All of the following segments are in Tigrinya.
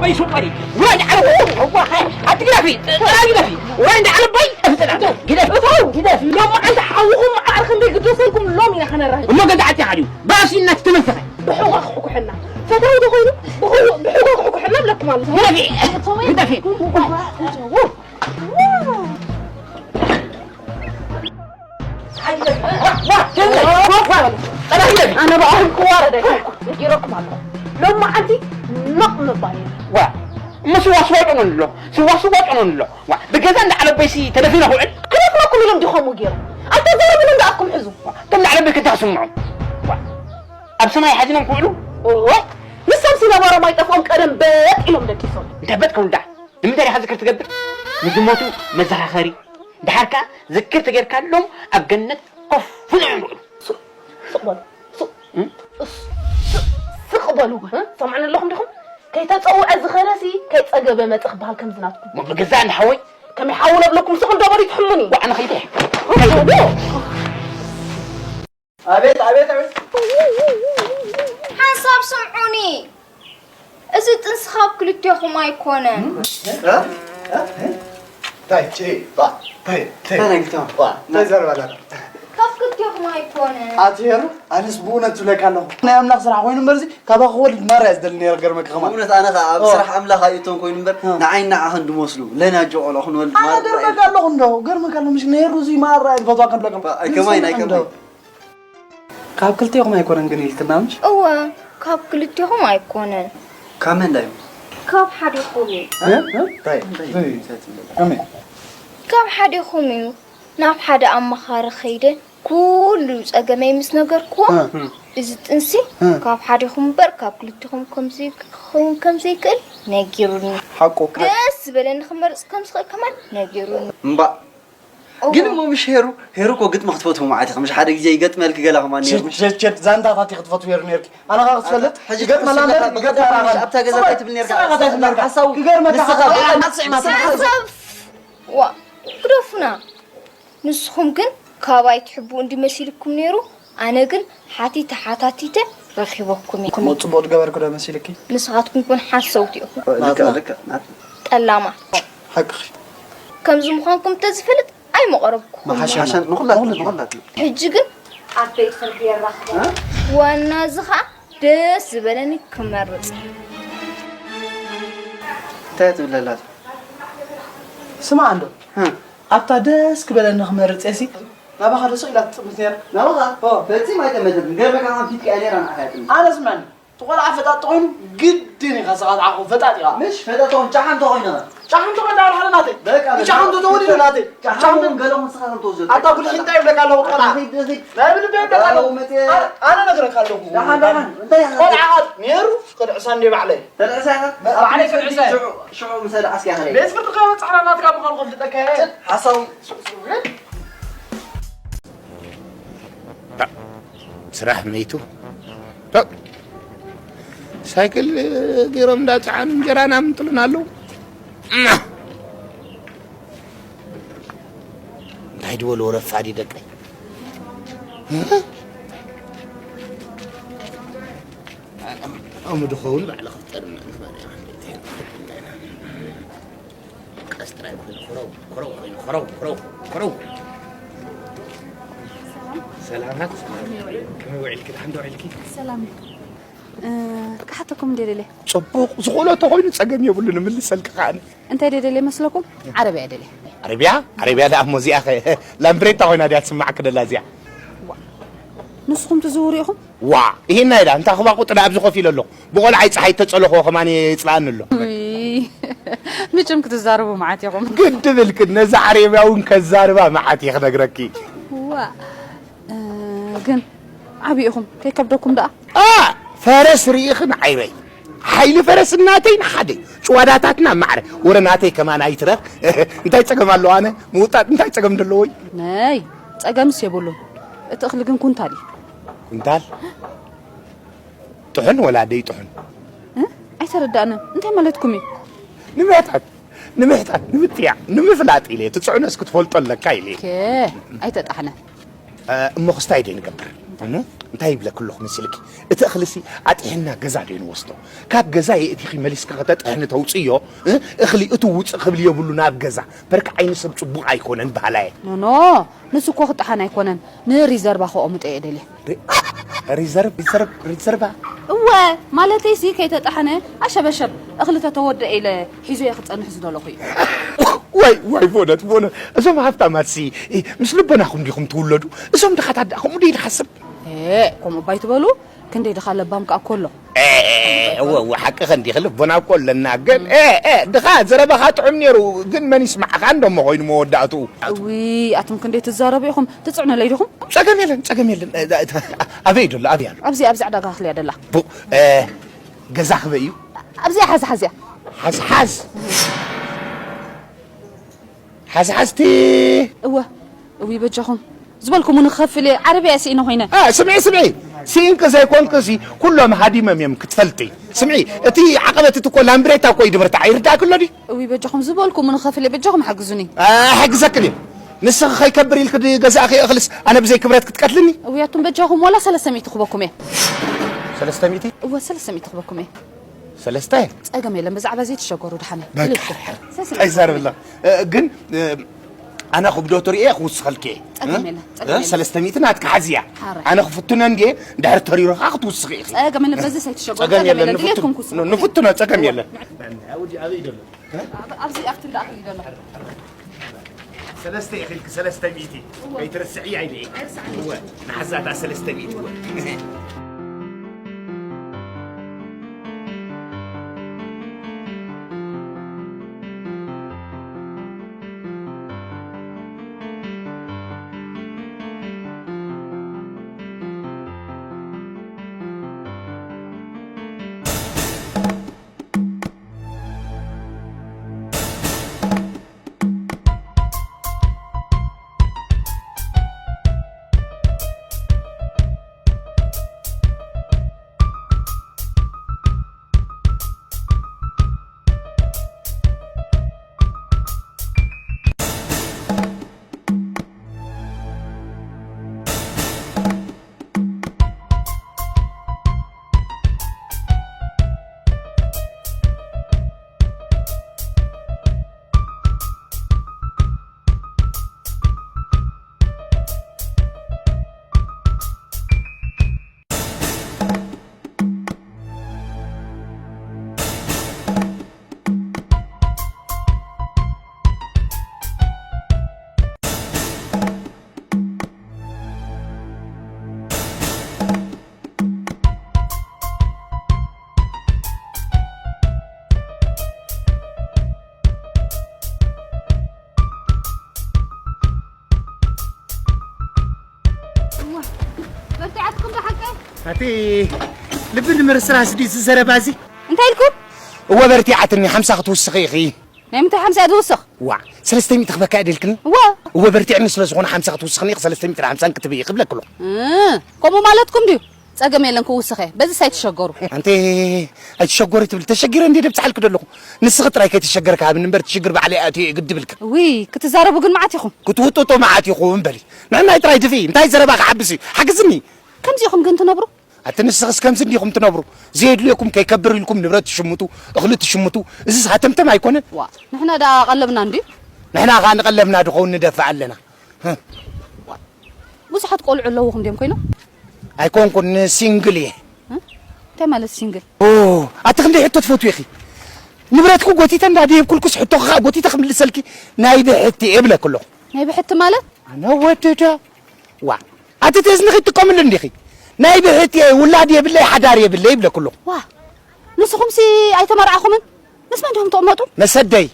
ኣይሱቀሪ። ውረድ ዓረቦይ። እዋ፣ ኣቲ ግደፊ። ጥራይ ግደፊ። ውረድ ዓረቦይ። ግደፊ። እተው፣ ግደፊ። ሎሚ ኣንተ ሓውኹም መዓር ክንደይ ግደሰልኩም ሎሚ ኢና ከነራህ። እሞ ገዛ ዓቲ ሓዲኡ። ባእሲ እናተመሰኸ። ብሕዋ ክሕኩሐና። ፈታዊ ተኾይኑ ብሕዋ፣ ብሕዋ ክሕኩሐና ብለኩም ኣሎ። ግደፊ። ግደፊ። ኣነ ብኣኹም ክዋረድ ኣይኮንኩ፣ ነጊረኩም ኣለኹ። ሎሚ መዓልቲ ነቕ ምባል እዩ። ዋ፣ እሞ ስዋ ስዋ ጨኖን ኣሎ፣ ስዋ ስዋ ጨኖን ኣሎ። ዋ፣ ብገዛ እንዳ ዓለበይሲ ተደፊነ ክውዕል? ክደፍነኩም ኢሎም ዲኾም ገይሮም? ኣተዛረቡን እንዳኣኩም ሕዙ። ዋ፣ እቶም ላዕለበይ ከታ ክስምዑ። ዋ፣ ኣብ ሰማይ ሓዚኖም ክውዕሉ? እወ፣ ንሶም ሲናባሮም ኣይጠፍኦም ቀደም በጥ ኢሎም ደቂሶም። እንታይ በጥ ክውልዳ? ንምንታይ ኢኻ ዝክር ትገብር? ንዝሞቱ መዘኻኸሪ። ድሓር ከኣ ዝክር ተጌርካሎም ኣብ ገነት ኮፍ ኢሎም ይውዕሉ። ሱቕ፣ ሱቕ በሉ። ሱቕ፣ እም? ሱቕ፣ ሱቕ በሉ። እ? ሰምዑኒ ኣለኹም ዲኹም? ከይተጸውዐ ዝኸደሲ ከይጸገበ መጸ ክበሃል ከምዚ ናትኩም። እሞ ብገዛእ እንዳ ሓወይ? ከመይ ሓው ለብለኩም ሱቕ እንዶ በሉ ይትሕሙኒ። ዋዕ ንኸይደ። ኣቤት፣ ኣቤት፣ ኣቤት። ሓንሳብ ስምዑኒ። እዚ ጥንሲ ካብ ክልቴኹም ኣይኮነን። እ? እ? እ? ታይ፣ ቺ፣ ባ፣ ታይ፣ ታይ። እንታይ ነግርካ? ባ፣ እንታይ ዘረባ ኣለካ? ካብ ክልቴኹም ኣይኮነን። ኣቲ ሄሩ፣ ኣነስ ብእውነት ዝብለካ ኣለኹ። ናይ ኣምላኽ ስራሕ ኮይኑ እምበር፣ እዚ ካባኻ ክወልድ ማራ እየ ዝደሊ ነይረ፣ ገርመካ ከማን። ብእውነት ኣነ ኸኣ ኣብ ኦ። ስራሕ ኣምላኽ ኣይእቶን ኮይኑ እምበር፣ እ። ንዓይን ንዓኽን ድመስሉ፣ ለናጆ ቆልዑ ክንወልድ ኣነ ማራ ገርመካ እየ። ኣለኹ እንዶ፣ ገርመካ ኣለኹ፣ ምሽ ነይሩ፣ እዚ ማራ እየ ዝፈትዋ ከብለካ። ባ፣ ኣይከማይ፣ እሱ ኣይከማይ። እንዶ። ካብ ክልቴኹም ኣይኮነን ግን ኢልክና ምሽ? እወ፣ ካብ ክልቴኹም ኣይኮነን። ካብ መን ዳዩ? ካብ ሓዲኹም እዩ። እ? እ? እንታይ? እንታይ? እንታይ? እንታይ ትብለኒ? ከመይ? ካብ ሓዲኹም እዩ። ናብ ሓደ ኣማኻሪ ከይደ ኩሉ ጸገመይ ምስ ነገርክዎ፣ እ። እዚ ጥንሲ እ። ካብ ሓዲኹም እምበር ካብ ክልቴኹም ከም ዘይክ-፣ ክኸውን ከም ዘይክእል ነጊሩኒ። ሓቁ። ደስ ዝበለኒ ክመርጽ ከም ዝኽእል ከማን ነጊሩኒ። እምባእ። እወ። ግን እሞ ምሽ ሄሩ፣ ሄሩ እኮ ግጥሚ ክትፈትው መዓት ኢኻ። ምሽ ሓደ ግዜ ይገጥመልኪ ገለ ከማን ነይሩ። ሸት፣ ሸት፣ ሸት፣ ዛንታታት ኢኺ ክትፈትው ሄሩ ነይርኪ። ኣነ ኸኣ ክትፈልጥ፣ ሕጂ ይገጥመላ ትምስል እምበር፣ ኣለካ፣ ይገጥመላ ብቐዳም ምሽ እምበር። ኣብታ ገዛ ጸባይ፣ እንታይ ትብል ነይርካ? ስራኻ እንታይ ትብል ነይርካ? ክገርመካ። ንስኻ ኣጽዕማ፣ ስራኻ ንስኻ ሰብ። ዋ፣ ግደፉና። ንስኹም ግን ካባይ ትሕብኡ እንዲ መሲልኩም ነይሩ፣ ኣነ ግን ሓቲተ ሓታቲተ ረኺበኩም እየ። እሞ ጽቡቕ ዝገበርኩ ዶ መሲልኪ? ንስኻትኩም ኮን ሓሰውቲ ኢኹም። ልክዕ፣ ናትና። ልክዕ፣ ናትና። ጠላማት። ሓቅኺ። ከምዚ ምዃንኩም እንተዝፈልጥ ኣይመቐረብኩኹም። መሓሻ መሓሻ ንኹላትና፣ ንኹላትና። ንኹላትና። ሕጂ ግን ኣብ ቤት ፍርዲ የራኽቦ። እ? ዋና እዚ ኸኣ ደስ ዝበለኒ ክመርጽ። እንታይ ትብለላ? ስማዕ እንዶ። እ። ኣብታ ደስ ክበለኒ ክመርጽ እየሲ፣ ናባኻ ዶ ስቕ ኢላ ትጥምት ነይራ? ናባኻ? ኦ። ፈጺማ ኣይጠመተትን። ገርመካ ከም ፊትካ እያ ነይራ ንዓኻ እያ ጥምት። ኣነ ስምዐኒ፣ እቲ ቆልዓ ፈጣጥ ተኾይኑ ግድን ኢኻ ስኻ ትዓኾ ፈጣጥ ኢኻ። ምሽ ፈጣጥ ተኾይኑ ጨሓም ተኾይኑ። ጨሓም ተኾይኑ ዳር ሓደ ናተይ። በቃ፣ በቃ። ጨሓም ተተወሊዱ ናተይ። ጨሓም ጨሓም ገለ ንስኻ ከም ትወስዶ። ኣታ ጉልሒ እንታይ ይብለካ ኣለኹ ቆልዓ? ኣታ ኺድ፣ ኺድ። ናይ ብልበይ ይብለካ ኣለኹ። ኣታ መጽየ። ኣነ፣ ኣነ ነግረካ ኣለኹ። ደሓን፣ ደሓን። እንታይ ኢኻ? ቆልዓ ነይሩ ክድዕሳ እንደ ባዕለይ። ተልዕሳ ኢኻ? ባዕለይ ኣብ ክልተ ክልዕሳ። ሽዑ፣ ሽዑ ምስ ኣልዓስካ ኢኻ። ቤት ፍርዲ ከበጽሕና ናትካ ምዃኑ ከፍልጠካ እየ። ሓሳዊ። ስራሕ መይቱ። ታ-፣ ሳይክል ገይሮም እንዳጸዓኑ እንጀራ እናምጥሉና ኣለዉ። እንታይ ድበልዎ ረፋዲ ደቀይ። ከምኡ ድኸውን ባዕልኻ ክጠርም ንኽእል ኢና። ቀስ ጥራይ ኮይኑ፣ ኮረው፣ ኮረው ኮይኑ፣ ኮረው፣ ኮረው፣ ኮረው። ሰላም። ሰላማት። ከመይ ውዒልኪ? ደሓን ዶ ውዒልኪ? ሰላም። እ፣ ክሓተኩም እንደ ደልየ። ጽቡቕ። ዝኾነ ተኾይኑ ጸገም የብሉን፣ እምልሰልኪ ከኣ። እንታይ ደደልየ መስለኩም? ዓረብያ ደልየ። ዓረብያ? ዓረብያ ደኣ እሞ እዚኣ ኸ ላምብሬታ ኮይና ድያ ትስማዓኪ ደላ እዚኣ? ዋ። ንስኹም ትዝውሩ ኢኹም? ዋ፣ ይሄና ኢላ፣ እንታ ክባ ቁጥሪ ኣብዚ ኮፍ ኢለ ኣለኹ። ብቆልዓይ ጸሓይ ተጸለኽዎ ከማን የጽልኣኒ ኣሎ። ውይ፣ ምጭም ክትዛረቡ መዓት ኢኹም። ግድ ብልክን፣ ነዛ ዓረብያ እውን ከዛርባ መዓት እየ ክነግረኪ። ዋ፣ እ፣ ግን ዓቢ ኢኹም፣ ከይከብደኩም ደኣ። ኣ፣ ፈረስ ርኢኽን ዓይበይ። ሓይሊ ፈረስ እናተይ ንሓደ። ጭዋዳታትና ማዕረ። ወረ ናተይ ከማን ኣይትረፍ። እንታይ ጸገም ኣለዎ ኣነ ምውጣጥ? እንታይ ጸገም ደለዎ እዩ? ነይ፣ ጸገምስ የብሉን። እቲ እኽሊ ግን ኩንታል እዩ። ኩንታል? ጥሑን ወላ ደይጥሑን? እ? ኣይተረዳእንን። እንታይ ማለትኩም እዩ? ንምሕታት፣ ንምሕታት፣ ንምጥያቕ፣ ንምፍላጥ ኢለ፣ እቲ ጽዕኖስ ክትፈልጦ ኣለካ ኢለ። ከ፣ ኣይተጣሕነ። እ፣ እሞ ክስታይ ደይ ንገብር? እሞ እንታይ ይብለኪ ኣለኹ መሲልኪ? እቲ እኽልሲ ኣጢሕና ገዛ ዶ ንወስዶ? ካብ ገዛ የእቲኺ መሊስኪ ከተጥሕኒ ተውፅዮ፣ እ? እኽሊ እቱ ውፅእ ክብል የብሉ ናብ ገዛ። በርካ ዓይኒ ሰብ ፅቡቕ ኣይኮነን በሃላየ። ኖኖ፣ ንሱ እኮ ክጠሓን ኣይኮነን፣ ንሪዘርቫ ከቐምጦ እየ ደልየ። ሪ-፣ ሪዘርቭ፣ ሪዘርቭ፣ ሪዘርቫ? እወ፣ ማለተይሲ ከይተጠሓነ ኣሸበሸብ እኽሊ ተተወደአ ኢለ ሒዞ እየ ክፀንሕ ዝደለኹ እዩ። ዋይ፣ ዋይ፣ ቦነት፣ ቦነት። እዞም ሃብታማትሲ፣ እ፣ ምስ ልቦናኹም ዲኹም ትውለዱ? እዞም ድኻታት ደኣ ከምኡ ዶ ይሓስብ? ኤ፣ ከምኡ እባ ኣይትበሉ። ክንደይ ድኻ ለባም ከኣ እኮ ኣሎ። ኤ፣ ኤ፣ ኤ፣ እወ፣ እወ፣ ሓቅኺ እንዲኺ ልቦና እኮ ኣለና። ግን፣ ኤ፣ ኤ፣ ድኻ ዘረባኻ ጥዑም ነይሩ። ግን መን ይስማዓኻ እንደሞ ኮይኑ መወዳእትኡ? እውይ፣ ኣቱም ክንደይ ትዛረቡ ኢኹም። ትጽዕኑለይ ዲኹም? ጸገም የለን፣ ጸገም የለን። እ፣ እ፣ ኣበይ ደሎ? ኣበይ ኣሎ? ኣብዚ፣ ኣብዚ ዕዳጋ ክልያ ደላ። ቡ-፣ እ፣ ገዛ ክበይ እዩ? ኣብዚኣ ሓዝ፣ ሓዝያ። ሓዝ፣ ሓዝ። ሓዝ፣ ሓዝቲ። እወ፣ እውይ፣ በጃኹም። ዝበልኩምኒ ክኸፍል እየ። ዓረብያ እየ ስኢነ ኮይነ። እ፣ ስምዒ፣ ስምዒ። ስኢንኪ ዘይኮንክሲ፣ ኩሎም ሃዲሞም እዮም ክትፈልጢ። ስምዒ፣ እቲ ዓቐበት እቲ እኮ ላምብሬታ እኮ እዩ ድምርታ። ይርዳእኪ ኣሎ ድዩ? እውይ፣ በጃኹም፣ ዝበልኩምኒ ክኸፍል እየ። በጃኹም ሓግዙኒ። እ፣ ሕግዘክን እየ። ንስኺ ከይከብር ኢልኪ ድ-፣ ገዛእኺ እኽልስ ኣነ ብዘይ ክብረት ክትቀትልኒ? እውይ፣ ኣቱም በጃኹም፣ ዋላ ሰለስተ ሚእቲ ክበኩም እየ። ሰለስተ ሚእቲ? እወ፣ ሰለስተ ሚእቲ ክበኩም እየ። ሰለስተ? ጸገም የለን፣ ብዛዕባ ዘይትሸገሩ ድሓን። በቃ፣ ክልተ። ሰለስተ እንታይ ይዛረብ ኣሎ? እ፣ ግን፣ እ፣ ኣነ ክብደቱ ርእየ ክውስኸልኪ እየ። ጸገም የለን፣ እ? ጸገም የለን። ሰለስተ ሚእቲ ናትካ ሓዝያ። ሓራይ። ኣነ ክፍትኖ እንድየ፣ እንድሕር ተሪሩ ኸኣ ክትውስኺ ኢኺ። ጸገም የለን፣ በዚ ኣይትሸገሩ፣ ጸገም ጸገም የለን፣ የለን፣ ንፍቱ-፣ ድሌትኩም ክውስኹ። ን-፣ ንፍትኖ፣ ጸገም የለን። ኣብ-፣ ኣብዚ ኣብቲ እንዳኣኽሊ ዘሎ። ኣብ-፣ ኣብዚ ኣኽሊ ደሎ። ሰለስተ ኢኺ ኢልኪ ሰለስተ ሚእቲ። እወ። ከይትረስዕያ ኢለ እየ። ኣይርስዓን። እወ፣ ንሓዛታ ሰለስተ ሚእቲ እወ። እዋ፣ በርቲዓትኩም ብሓቂ? ኣቲ ልቢ ንምርስራስ ድዩ እዚ ዘረባ እዚ? እንታይ ኢልኩም? እወ በርቲዓትኒ፣ ሓምሳ ክትውስኺ ኢኺ። ናይ ምንታይ ሓምሳ እያ ዝውስኽ? ዋ፣ ሰለስተ ሚእቲ ክበካ እየ ደልክኒ? እወ። እወ በርቲዕኒ ስለ ዝኾነ ሓምሳ ክትውስኽኒ ኢኺ፣ ሰለስተ ሚእቲ ን ሓምሳን ክትብኢ ክብለኪ ኣለኹ። እ፣ ከምኡ ማለትኩም ድዩ? ጸገም የለን ክውስኽ እየ። በዚስ ኣይትሸገሩ። ኣንቲ ኣይትሸገሩ ትብል፣ ተሸጊረ እንድየ ደብጽሓልኪ ዘለኹ። ንስኺ ጥራይ ከይትሸገሪ ክሃብኒ እምበር፣ እቲ ሽግር ባዕለይ ኣትዮ እየ ግድብልኪ። ውይ፣ ክትዛረቡ ግን መዓት ኢኹም። ክትውጥጡ መዓት ኢኹም በሊ። ንሕናይ ጥራይ ድፍኢ፣ እንታይ ዘረባ ክሓብስ እዩ? ሓግዝኒ። ከምዚ ኢኹም ግን ትነብሩ? ኣቲ ንስኽስ ከምዚ እንዲኹም ትነብሩ? ዘየድልየኩም ከይከብር ኢልኩም ንብረት ትሽምቱ፣ እኽሊ ትሽምቱ። እዚስ ሃተምተም ኣይኮነን? ዋ፣ ንሕና ደኣ ቀለብና እንድዩ። ንሕና ኸኣ ንቐለብና ድኸውን ንደፍእ ኣለና። ህም። ብዙሓት ቆልዑ ኣለዉኹም ድዮም ኮይኖም? ኣይኮንኩን፣ ሲንግል እየ። እ? እንታይ ማለት ሲንግል? ኦ፣ ኣቲ ክንደይ ሕቶ ትፈትዊ ኢኺ? ንብረትኩ ጎቲተ እንዳ ደየብኩልኩስ ሕቶኺ ኸኣ ጎቲተ ክምልሰልኪ ናይ ብሕቲ እየ እብለኪ ኣለኹ። ናይ ብሕቲ ማለት? ኣነ ወድዳ። ዋ፣ ኣቲ እቲ እዝንኺ ትጥቀምሉ እንዲኺ? ናይ ብሕቲ እየ፣ ውላድ የብለይ፣ ሓዳር የብለይ ይብለኪ ኣለኹ። ዋ፣ ንስኹምሲ ኣይተመርዓኹምን? ምስ መን ዲኹም ትቕመጡ? መሰደይ።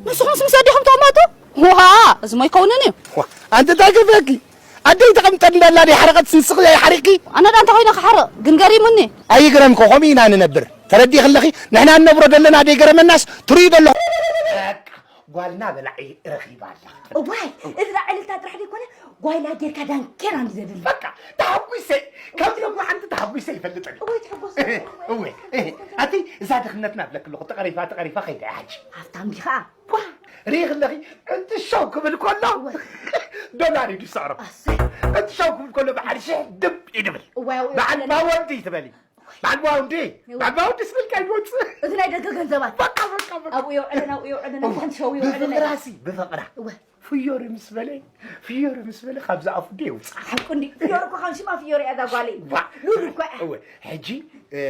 ንስኹምስ ምስ ኣዴኹም ትቕመጡ? ዋ፣ እዚ ሞ ኣይከውንን እዩ። ዋ፣ ኣንቲ እንታይ ከፍለኪ? ኣደይ ተቐምጠ እንዳላ ደይ ሓረቐት ንስኺ ኣይሓሪቕኪ? ኣነ ደኣ እንታይ ኮይነ ክሓርቕ? ግን ገሪሙኒ። ኣይግረምኪ፣ ከምኡ ኢና ንነብር። ተረዲእኪ ኣለኺ? ንሕና ንነብሮ ዘለና ደይገረመናስ ትርእዩ ዘለኹ። በቃ፣ ጓልና በላዒ ረኺባ ኣላ። እዋይ፣ እዚ ደኣ ዕልልታ ጥራሕ ደይኮነ፣ ጓይላ ጌርካ ዳንኬራ እንዲ ዘድሊ። በቃ፣ ተሓጒሰ፣ ካብ ሎሚ ሓንቲ ተሓጒሰ ይፈልጥ እየ። እወ፣ ትሕጎስ። እወ፣ እህ፣ ኣቲ እዛ ድኽነትና ብለክ ኣለኹ፣ ተቐሪፋ፣ ተቐሪፋ ከይዳ እያ ሕጂ። ሃብታም ዲኻ? ዋ፣ ርኢኺ ኣለኺ፣ እቲ ሸው ክብል ከሎ፣ እወ። ዶላር እዩ ዝስዕሮ። ኣሰይ። እቲ ሸውኩም ከሎ በዓል ሽሕ ድብ እዩ ድብል። እዋይ፣ እዋይ፣ በዓል እዋይ። ባወንዲ ትበሊ። በዓል ባወንዲ፣ እዋይ። በዓል ባወንዲ ስብል ካይወፅእ። እዚ ናይ ደገ ገንዘባት። በቃ፣ በቃ፣ በቃ። ኣብኡ የውዕለና፣ ኣብኡ የውዕለና፣ እዋይ። ሓንቲ ሸው የውዕለና። ብፍቕራሲ፣ ብፍቕራ። እዋይ። ፍዮሪ ምስ በለ፣ ፍዮሪ ምስ በለ፣ ካብዛ ኣፉ ዶ የውፅእ። ሓቁ እንዲ። ፍዮሪ እኮ ካብ ሽማ ፍዮሪ እያ እዛ ጓለይ። ዋ። ሉሉ እኮ እያ። እወ፣ ሕጂ፣ እ፣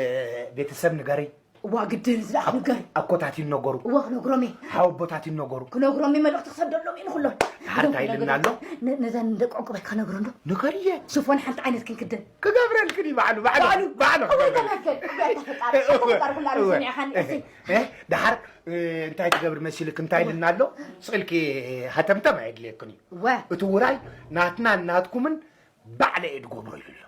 ቤተሰብ ንገሪ። እዋ፣ ግድን ዝኣ ኣኮ-፣ ንገሪ። ኣኮታት ይነገሩ። እዋ፣ ክነግሮም እየ። ሓወቦታት ይነገሩ። ክነግሮም እየ፣ መልእኽቲ ክሰደሎም እየ ንኹሎም። ሓርታ እዞም ኢልና ኣሎ። ነ-፣ ነዘን ደቂ ዕቁባት ክነግሮም ዶ? ንገርየ። ሽፎን ሓንቲ ዓይነት ክንክደን። ክገብረልክን እዩ ባዕሉ፣ ባዕሉ፣ ባዕሉ። ባዕሉ እወ፣ ክገብረልክን። ተመስገን። እወ፣ ተፈጣሪ። እወ፣ ተፈጣሪ ኩላ እወ። ሰሚዕኻኒ፣ እወ። እሰይ። እ፣ ደሓር፣ እ፣ እንታይ ትገብር መሲልክ? እንታይ እወ። ኢልና ኣሎ? ስእልኪ ሃተምተም ኣየድልየክን እዩ። እወ። እቲ ውራይ ናትና ናትኩምን ባዕለ እየ ድጎብሮ ኢሉ ኣሎ።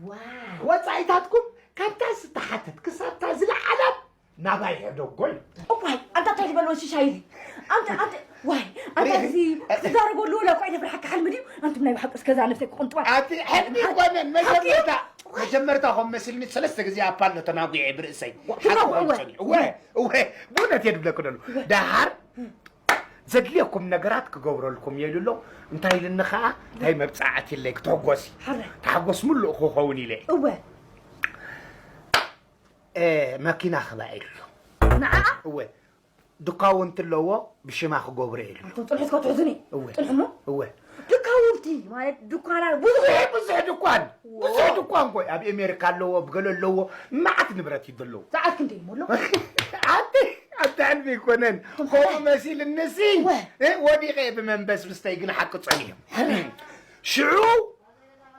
ዋው። ወጻኢታትኩም ካብታ ዝተሓተት ክሳብታ ዝለዓለት ናባይ ሕደጎ ኢሉ። እዋይ፣ ኣንታ እንታይ ዝበልዎ ሽሻይ እዚ? ኣንታ፣ ኣንታ፣ ዋይ፣ ኣንታ ሪኢ-፣ እዚ ክዛረበሉ ወላ እኮ ኣይነፍርሓካ ሓልሚ ድዩ? ኣንቱም ናይ ብሓቂ እስከ እዛ ነብሰይ ክቕንጥዋ። ኣቲ ሕልሚ ኣይኮነን፣ ሓቂ መጀመርታ፣ እዩ። ዋይ። መጀመርታ ከም መሲልኒ ሰለስተ ግዜ ኣፓሎ ተናጒዐ ብርእሰይ። ትናጉ-፣ ሓቂ እወ። መሲልኒ። እወ፣ እወ፣ ብእውነት እየ ድብለኪ ደሎ። እወ። ደሓር ዘድልየኩም ነገራት ክገብረልኩም እየ ኢሉ ኣሎ። እንታይ ኢልኒ ኸዓ፣ እንታይ መብጻዕቲ ኢለይ ክትሕጎሲ። ሓራይ። ተሓጎስ ምሉእ ክኸውን ኢለ። እወ። እ፣ መኪና ክባ ኢሉ ኣሎ። ንዓኣ? እወ። ድኳውንቲ ኣለዎ፣ ብሽማ ክገብሮ ኢሉ ኣሎ። ኣንተ ጽንሑት ክትሕዙኒ? እወ። ጽንሑ እሞ? እወ። ድኳውንቲ ማለት ድኳና ብዙሕ ብዙሕ፣ ብዙሕ ድኳን። ዎ። ብዙሕ ድኳን ኮይ፣ ኣብ ኣሜሪካ ኣለዎ፣ ኣብ ገለ ኣለዎ፣ መዓት ንብረት እዩ ዘለዎ። ሰዓት ክንደይ እሞ ኣሎ? ኣቲ፣ ኣቲ ሕልሚ ኣይኮነን። እቶም ከምኡ ሓራይ። መሲልኒ ሲ፣ እወ። እ፣ ወዲቐ እየ ብመንበስብስተይ ግን ሓቂ ጸኒሑ። ሓራይ። ሽዑ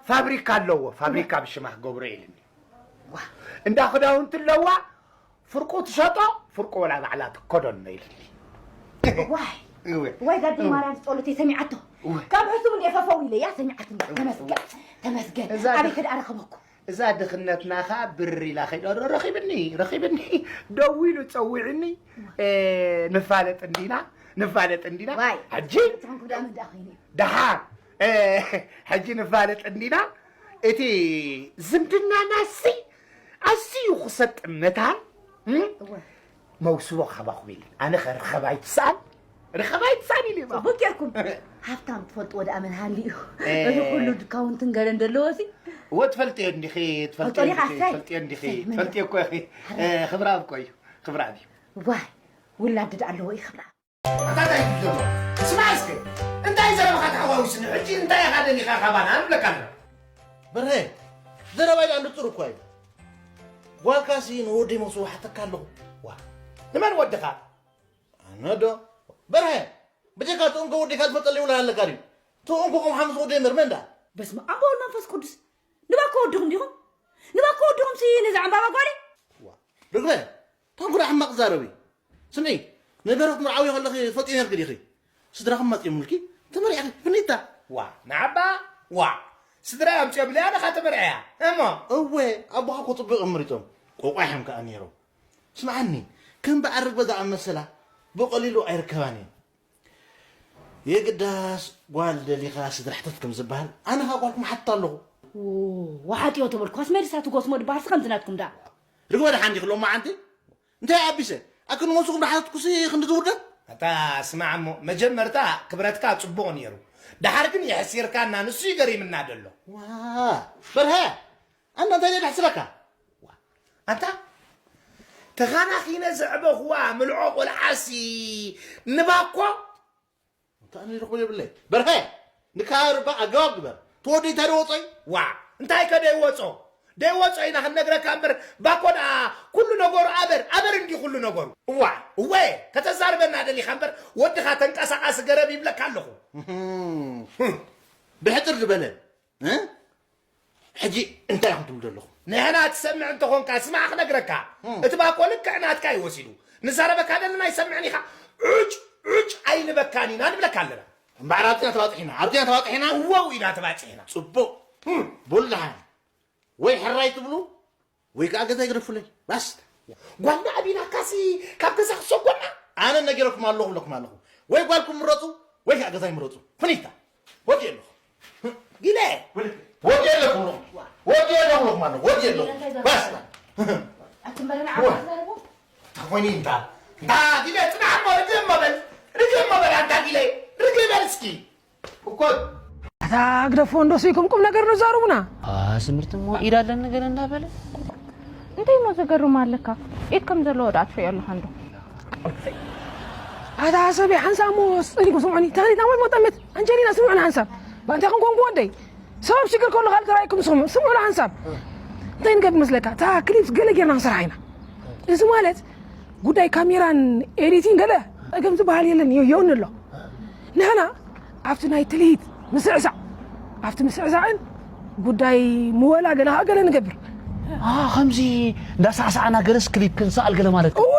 ፋብሪካ ኣለዎ፣ ፋብሪካ ብሽማ ክገብሮ ኢልኒ። ዋ። እንዳ ክዳውንቲ ኣለዋ፣ ፍርቁ ትሸጦ፣ ፍርቁ ወላ ባዕላ ትከደኖ ኢልኒ። ዋይ። እወ። ዋይ ጋዲ እወ። ማርያም ጸሎተይ ሰሚዓቶ። እወ። ካብ ሕሱም እንደ ፈፈው ኢለ እያ ሰሚዓትኒ። እወ። ተመስገን። ተመስገን። እዛ ኣበይ ድኽ-፣ ከደኣ ረኸበኩ? እዛ ድኽነትና ኸኣ ብር ኢላ ከይዳ ረኺብኒ፣ ረኺብኒ። ደዊሉ ጸዊዕኒ፣ እ፣ ንፋለጥ እንዲና፣ ንፋለጥ እንዲና። ዋይ። ሕጂ ዝኾንኩ ብዳመ እንዳ ኸይነ። ደሓር፣ እ፣ ሕጂ ንፋለጥ እንዲና። እቲ ዝምድናና ሲ ኣዝዩ ክሰጥም መታን፣ እም? እወ። መውስቦ ካባኹም ኢለን። ኣነ ኸ ርኸብ ኣይትስኣን? ርኸብ ኣይትስኣን ኢለ ባኹም። ጽቡቅ ጌርኩም። ሃብታም ትፈልጥዎ ደኣ መን ሃልዩ? እ። እዚ ኩሉ ድካውንትን ገለን ዘለዎ ሲ? እወ፣ ትፈልጥዮ እንዲኺ፣ ትፈልጥዮ ፈልጦ ዲኻ? እንዲኺ፣ እሰይ። ትፈልጥዮ እንዲኺ። እሰይ፣ መን ትፈልጥዮ እኮ ኢኺ። ሓራይ። እ፣ ክብራብ እኮ እዩ። ክብራብ እዩ። ዋይ፣ ውላድ ደኣ ኣለዎ እዩ ክብራ። ኣታ እንታይ ትብል ዘሎ? ስማዕ እስከ፣ እንታይ ዘረባኻ ተሓዋዊስኒ? ሕጂ እንታይ ኢኻ ደሊኻ ካባና ንብለካ ኣለና። በርሀ፣ ዘረባይ ደኣ ንጹር እኳ እዩ። ጓልካሲ ንወደይ መውስቦ ሓተካ ኣለኹ። ዋ፣ ንመን ወድኻ? ኣነ ዶ? በርሀ፣ ብጀካ እቲ እንኮ ወዲኻ ዝፈልጠለይ ውላድ ኣለካ ድዩ? እቲ እንኮ ከም ሓሙስ ወደይ እምበር መን ደኣ? በስመ ኣብ ወወልድ መንፈስ ቅዱስ። ንባኮ ወድኹም ዲኹም? ንባኮ ወድኹም ሲ ነዛ ዕምባባ ጓለይ? ዋ፣ ርግበ፣ ተንኩራ ሕማቕ ዛረቢ። ስምዒ፣ ንብረት መርዓዊ ከለኺ ትፈልጢ ነርኪ ዲኺ? ስድራኺ መጺኦምልኪ፣ ተመሪዕኺ፣ ፍኒታ። ዋ፣ ንዓባ፣ ዋ፣ ስድራ ኣምጺኦምለይ ኣነ ኸኣ ተመርዕያ። እሞ? እወ፣ ኣቦኻ እኮ ጽቡቕ እዮም መሪጾም። ቆቋሕ እዮም ከኣ ነይሮም። ስምዓኒ፣ ከም በዓል ርግበ ዝኣመሰላ ብቐሊሉ ኣይርከባን እየን። የግዳስ ጓል ደሊኻ ስድራ ሕተት ከም ዝበሃል፣ ኣነ ኸኣ ጓልኩም ሓትት ኣለኹ። ዎ፣ ወሓጥዮ ተበልኩኻስ መሊሳ ትጎስሞ ድበሃልሲ ከምዚ ናትኩም ደኣ። ርግበ ደሓን ዲኺ ሎማዓንቲ? እንታይ ኣቢሰ? ኣክን ወስኹም ደሓትኩሲ ክንዲ ዝውርደት? ኣታ ስማዕ እሞ፣ መጀመርታ ክብረትካ ጽቡቕ ነይሩ። ደሓር ግን የሕሲርካና፣ ንሱ እዩ ገሪምና ደሎ። ዋ፣ በርሀ፣ ኣንታ እንታይ ደይ ደሕስረካ? ዋ፣ ኣንታ ተኻናኺነ ዘዕበኹዋ ምልዖ ቆልዓሲ ንባኮ? ኣንታ ኣነ ይረኽቦ የብለይ። በርሀ፣ ንካርባ ኣገባብ ግበር። ትወደይ እንታይ ደወጾይ? ዋ፣ እንታይ ከ ደይወጾ? ደይወጾ ኢና ክንነግረካ እምበር፣ ባኮ ደኣ ኩሉ ነገሩ ኣበር፣ ኣበር እንዲ ኩሉ ነገሩ። እዋ፣ እወ፣ ከተዛርበና ደሊኻ እምበር፣ ወድኻ ተንቀሳቓሲ ገረብ ይብለካ ኣለኹ። እህም። ብሕጽር ዝበለ፣ እ? ሕጂ እንታይ ኢኹም ትብሉ ዘለኹም? ንሕና ትሰምዕ እንተኾንካ ስማዕ ክነግረካ። እም። እቲ ባኮ ልክዕ ናትካ እዩ ወሲዱ። ንዛረበካ ዘለና ኣይሰምዕን ኢኻ። ዑጭ፣ ዑጭ ኣይንበካን ኢና ንብለካ ኣለና። እምበኣር ኣብዚና ተባጺሕና፣ ኣብዚና ተባጺሕና። እወው ኢና ተባጺሕና። ጽቡቕ። እም። በሉ ደሓን። ወይ ሕራይ ትብሉ፣ ወይ ከኣ ገዛ ይግደፉለይ። ባስታ። ጓልና ኣቢናካሲ ካብ ገዛ ክትሰጎና? ኣነ ነጊረኩም ኣለኹ፣ እብለኩም ኣለኹ። ወይ ጓልኩም ምረጹ፣ ወይ ከኣ ገዛይ ምረጹ። ፍኒታ። ወዲ ኣለኹ። ጊለ። ወዲ ኣለኹ፣ እብለኹም። ወዲ ኣለኹ፣ እብለኩም ኣለኹ። ወዲ ኣለኹ። ባስታ። ኣትምበረና ዋ። ዓመት ዘርቦ? እንታይ ኮይኑ እንታ? እንታ ጊለ፣ ጽናሕ እሞ፣ ርግእ እሞ በል። ርግእ እሞ በል፣ ኣንታ ጊለ። ርግእ በል እስኪ። እታ ግደፎ እንዶ ስኢኩም ቁም ነገር ንዛረቡና። ስምርትሞ ኢድ ኣለኒ ገለ እንዳበለ እንታይ ሞ ዘገርም ኣለካ? ኢድ ከም ዘለዎ ዶ ኣትሪኦ ኣለኻ እንዶ? ኣታ ሰበይ ሓንሳብ ሞ ስጠኒኩም ስምዑኒ። ታሪክ ናሞት ሞጠመት ኣንጀሊና ስምዑኒ ሓንሳብ። ባንታ ኹም ኮንኩ ወደይ ሰብ ሽግር ከሎ ካልእ ተራእይኩም ስምዑ ስምዑ ሓንሳብ። እንታይ ንገብር መስለካ? እታ ክሊፕስ ገለ ጌርና ንሰርሓ ኢና። እዚ ማለት ጉዳይ ካሜራን ኤዲቲን ገለ ጸገም ዝበሃል የለን የውን ኣሎ። ንሕና ኣብቲ ናይ ትልሂት ምስዕሳዕ ኣብቲ ምስዕሳዕን ጉዳይ ምወላ ገለ ከዓ ገለ ንገብር። ከምዚ እንዳሳዕሳዕና ገለስ ክሊፕ ክንሰኣል ገለ ማለት እወ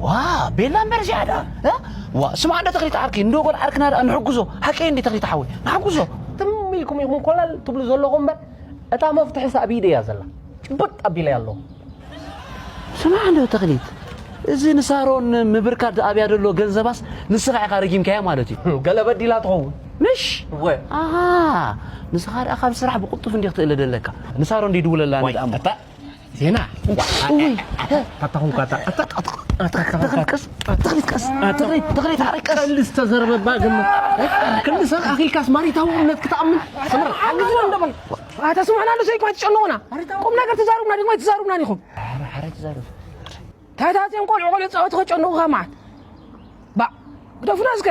ዋ ቤላ እምበር ዝያዳ እ? ዋ ስማዕ እንደ ተኽሊት ዓርኪ እንዶ ጎል ዓርክና ደኣ ንሕግዞ ሓቀይ እንዲ ተኽሊት ሓወይ ንሓግዞ ትም ኢልኩም ኢኹም ኮላል ትብሉ ዘለኹም እምበር እታ መፍትሒ ሳብ ኢደ እያ ዘላ ጭብጥ ኣቢለ ኣለኹ ስማዕ እንዶ ተኽሊት እዚ ንሳሮን ምብርካት ኣብያ ዘሎ ገንዘባስ ንስኻ ኢኻ ረጊምካያ ማለት እዩ ገለ በዲላ ትኸውን ምሽ ወይ ኣሃ ንስኻ ደኣ ካብ ስራሕ ብቕልጡፍ እንዲ ክትእለ ደለካ ንሳሮን እንዲ ድውለላ ንድኣሞ ዜና እውይ ታታኹም ኳታ ተኽሊት ቀስ ተኽሊት ቀስ ተኽሊት ተኽሊት ሓረይ ቀስ ቀልዲ ዝተዘርበባ ግምት ክንዲ ሰብ ኣኺልካስ ማሪታዊ እምነት ክትኣምን ስምር ሓግዝና እንደበል ኣታ ስምዑና ኣሎ ዘይኮ ኣይትጨነቑና ቁም ነገር ትዛረቡና ድማ ኣይትዛረቡናን ኢኹም ሓረይ ትዛረብ ታታትዮም ቆልዑ ቆልዑ ፃወቲ ከጨንቑኻ መዓት ባ ግደፉና እስከ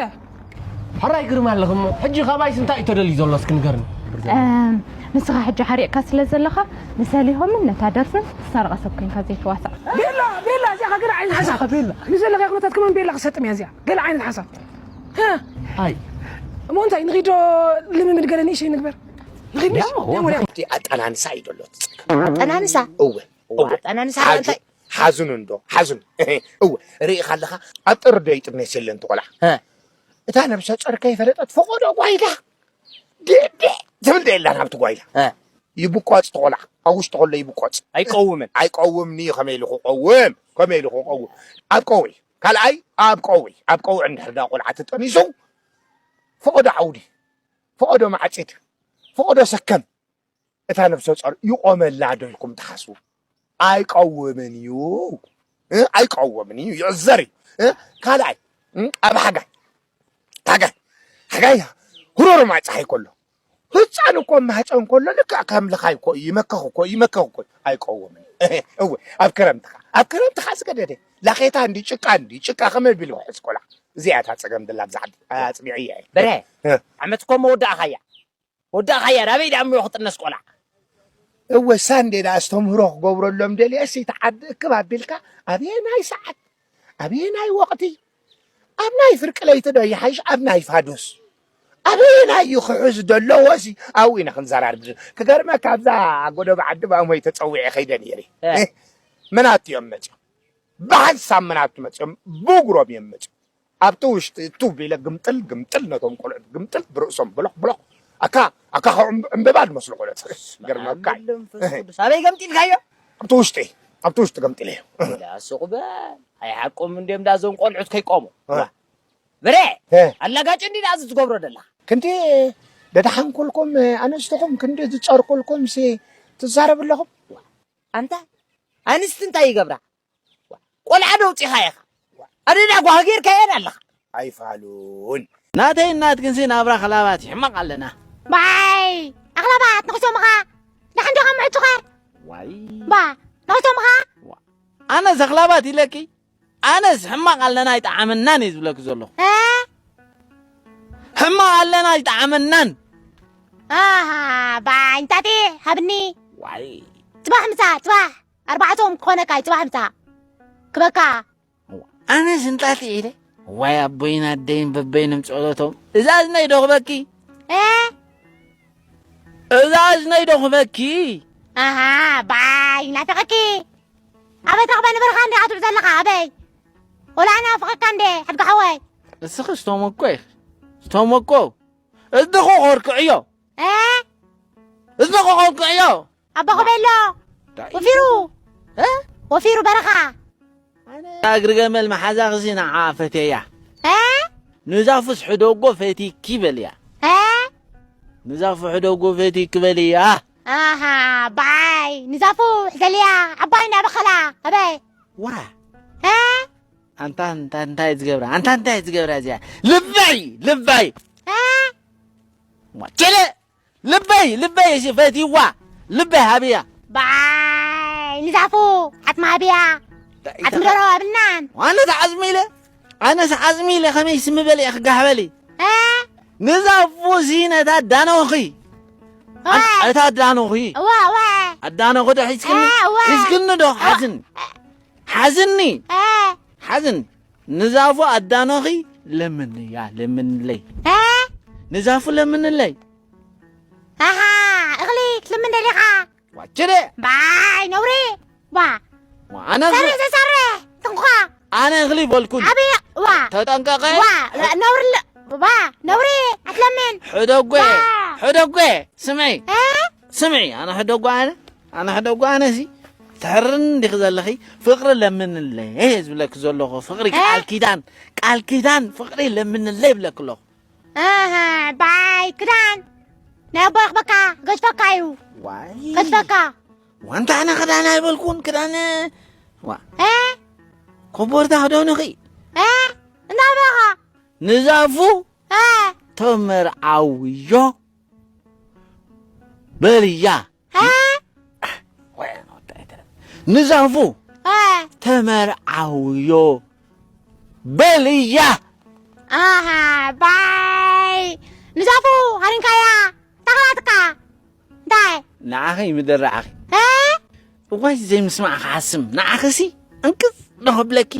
ሕራይ ግርማ ኣለኹም ሕጂ ካባይስ እንታይ እዩ ተደልዩ ዘሎ እስኪ ንገርኒ ንስኻ ሕጂ ሓሪቕካ ስለ ዘለኻ ንሰሊሆምን ነታ ደርፍን ትሰርቐ ሰብ ኮይንካ ዘይትዋሳእ ቤላ ቤላ እዚኣ ግን ዓይነት ሓሳብ ቤላ ምስ ዘለካ ኩነታት ከማን ቤላ ክሰጥም እያ እዚኣ ገለ ዓይነት ሓሳብ ኣይ እሞ እንታይ ንኺዶ ልምምድ ገለ ንእሽተይ ንግበር ንኺድ እቲ ኣጠናንሳ እዩ ዘሎ እቲ ፀገም ኣጠናንሳ እወ እወ ኣጠናንሳ ሓዙ- እንታይ ሓዙን እንዶ ሓዙን እወ ርኢኻ ኣለኻ ኣብ ጥሪ ዶ ይጥነስ የለን ትቆልዓ እታ ነብሰ ጾር ከይፈለጠት ፈቆዶ ጓይላ ድዕድዕ ትብል ዶ የላን ኣብቲ ጓይላ ይብቆፅ ትቆልዓ ኣብ ውሽጢ ከሎ ይብቆፅ ኣይቀውምን ኣይቀውምን እዩ ከመይ ኢሉ ክቀውም ከመይ ኢሉ ክቀውም ኣብ ቀዊ ካልኣይ ኣብ ቀዊ ኣብ ቀዊ እንድሕር ዳ ቆልዓ ተጠኒሱ ፈቆዶ ዓውዲ ፈቆዶ ማዕፂድ ፈቆዶ ሰከም እታ ነብሰ ጾር ይቆመላ ዶ ኢልኩም ትሓስቡ? ኣይቀውምን እዩ። እ? ኣይቀውምን እዩ። ይዕዘር እዩ። እ? ካልኣይ እ? ኣብ ሓጋይ ሓጋይ ሓጋይ ሁሮሮ ማይ ፀሓይ ከሎ ህፃን እኮ ማህፀን ከሎ ልክዕ ከም ልኻይ እኮ እዩ ይመከኽ እኮ እዩ ይመከኽ እኮ እዩ። ኣይቀውምን እዩ። እወ ኣብ ክረምቲ ኸዓ ኣብ ክረምቲ ኸዓ ዝገደደ ላኼታ እንዲ ጭቃ እንዲ ጭቃ ከመይ ቢሉ ክሕዝ ቆልዓ እዚኣ እታ ፀገም ደላ ብዛዕባ ኣፅኒዐያ እየ። በረ ዓመት እኮ መወዳእኻያ ወዳእኻያ ናበይ ደኣ እሞ ክጥነስ ቆልዓ እወ ሳንዴ ደኣ ኣስተምህሮ ክገብረሎም ደልየስ እቲ ዓዲ እክብ ኣቢልካ ኣበየናይ ሰዓት ኣበየናይ ወቕቲ ኣብ ናይ ፍርቂ ለይቲ ዶ ይሓይሽ ኣብ ናይ ፋዱስ ኣበየናይ እዩ ክሕዝ ደለዎ ሲ ኣብኡ ኢና ክንዘራርብ ክገርመካ ኣብዛ ጎደብ ዓዲ ባእሞይ ተፀዊዐ ከይደ ነይረ መናቱ እዮም መፅኦም ብሓንሳብ መናቱ መፅኦም ብእግሮም እዮም መፅኦም ኣብቲ ውሽጢ እቱ ቢለ ግምጥል ግምጥል ነቶም ቆልዑት ግምጥል ብርእሶም ብሎኽ ብሎኽ ኣካ ኣካ ካብ ዕምበባ ዝመስሉ ቆልዑት ገርመካ እዩ። መንፈስ ቅዱስ ኣበይ ገምጢልካዮ ኣብቲ ውሽጢ ኣብቲ ውሽጢ ገምጢለዮ ዳስቑ በል ኣይሓቆም እንድዮም ዳዞም ቆልዑት ከይቆሙ ብረ ኣላጋጭ እንዲ ዳዚ ትገብሮ ደላ ክንዲ ደድሓንኮልኩም ኣነስትኹም ክንዲ ዝፀርኩልኩም ሲ ትዛረብ ኣለኹም ኣንታ ኣንስቲ እንታይ ይገብራ ቆልዓ ዶ ኣውፂኻ ኢኻ ኣደዳ ጓህ ጌርካየን ኣለኻ ኣይፋሉን ናተይ እናትክንሲ ናብራ ክላባት ሕማቕ ኣለና ባይ ኣኽላባት ንኽሶምኻ ዳሕን ዲኻ ምዕቹኸ ዋይ ባ ንኽሶምኻ ኣነስ ኣኽላባት ኢለኪ ኣነስ ሕማቕ ኣለና ኣይጠዓመናን እየ ዝብለኪ ዘለኹ ሕማቕ ኣለና ኣይጠዓመናን ኣሃ ባይ እንታቴ ሃብኒ ዋይ ፅባሕ ምሳ ፅባሕ ኣርባዕቶም ክኾነካ እዩ ፅባሕ ምሳ ክበካ ኣነስ እንጣጢ ኢለ ዋይ ኣቦይን ኣደይን በበይኖም ጸሎቶም እዛ እዝነይ ዶ ክበኪ እ እዛ እዝነይ ዶ ክበኪ ኣሃ ባይ ናፍቐኪ ኣበይ ተኽበ ንብርኻ እንዲኻ ትውዕ ዘለኻ ኣበይ ወላ ኣነ ኣፍቐካ እንደ ሕድጋ ሓወይ እስኺ ዝተመኮ ኢኺ ዝተመኮ እዝንኹ ከርክዕዮ እ እዝንኹ ከርክዕዮ ኣቦ ክበሎ ወፊሩ ወፊሩ በረኻ እግሪ ገመል መሓዛኺሲ ንዓ ፈትየያ እ ንዛፉስ ሕደጎ ፈቲኪ በልያ እ ንዛፉ ሕደጎ ፈቲኪ በልያ ኣሃ ባይ ንዛፉ ሕዘልያ ዓባይ እንዳበኸላ ኣበይ ዋ እ ኣንታ እንታይ እንታይ ዝገብራ ኣንታ እንታይ ዝገብራ እዚኣ ልበይ ልበይ እ ቸለ ልበይ ልበይ እሺ ፈትይዋ ልበይ ሃብያ። ባይ ንዛፉ ዓጽሚ ሃብያ። ዓጽሚ ደሮ ኣብናን። ኣነ ተዓጽሚ ኢለ ኣነስ ዓጽሚ ኢለ ከመይ ስምበል እየ ክጋሕበል። እ? ንዛፉ ሲ ነታ ኣዳነኺ። ዋ። ኣን- እታ ኣዳነኺ። ዋ ዋ። ኣዳነኺ ዶ ሒዝክኒ? እ፣ ዋ። ሒዝክኒ ዶ ሓዝን? ሓዝኒ። እ። ሓዝን። ንዛፉ ኣዳነኺ ለምንያ ለምንለይ። እ? ንዛፉ ለምንለይ። ኣሃ፣ እኽሊ ትልምን ደሊኻ? ዋችደ። ባይ ነውሪ። ዋ። ኣነ እኽሊ- ሰርሕ ዘሰርሕ ትንኳ። ኣነ እኽሊ በልኩን። ኣብያ ዋ። ተጠንቀቐ። ዋ ነውሪ ለ- ዋ ነውሪ ኣትለምን። ሕደጎ ዋ። ሕደጎ። ስምዒ። እ? ስምዒ ኣነ ሕደጎ ኣነ ኣነ ሕደጎ ኣነ ሲ ትሕርን እንዲኺ ዘለኺ ፍቕሪ ለምንለይ ዝብለኪ ዘለኹ ፍቕሪ እ? ቃል ኪዳን ቃል ኪዳን ፍቕሪ ለምንለይ ይብለኪ ኣለኹ። ኣሃ ባይ ክዳን ናይ ኣቦ ረኽበካ ገዝፈካ እዩ። ዋይ ገዝፈካ። ዋንታ ኣነ ክዳን ኣይበልኩን ክዳን ዋ እ? ኮቦርታ ክደንኺ እ? እናበኻ ንዛፉ እ? ተመርዓውዮ በልያ። እ? ንዛፉ እ? ተመርዓውዮ በልያ። ኣሃ ባይ ንዛፉ ሃሪንካያ ታኽላትካ እንታይ ንዓኺ ምድራዕኺ እ? እዋይ ዘይምስማዕ ክሓስም ንዓኺሲ እንቅፅ ዶ ክብለኪ።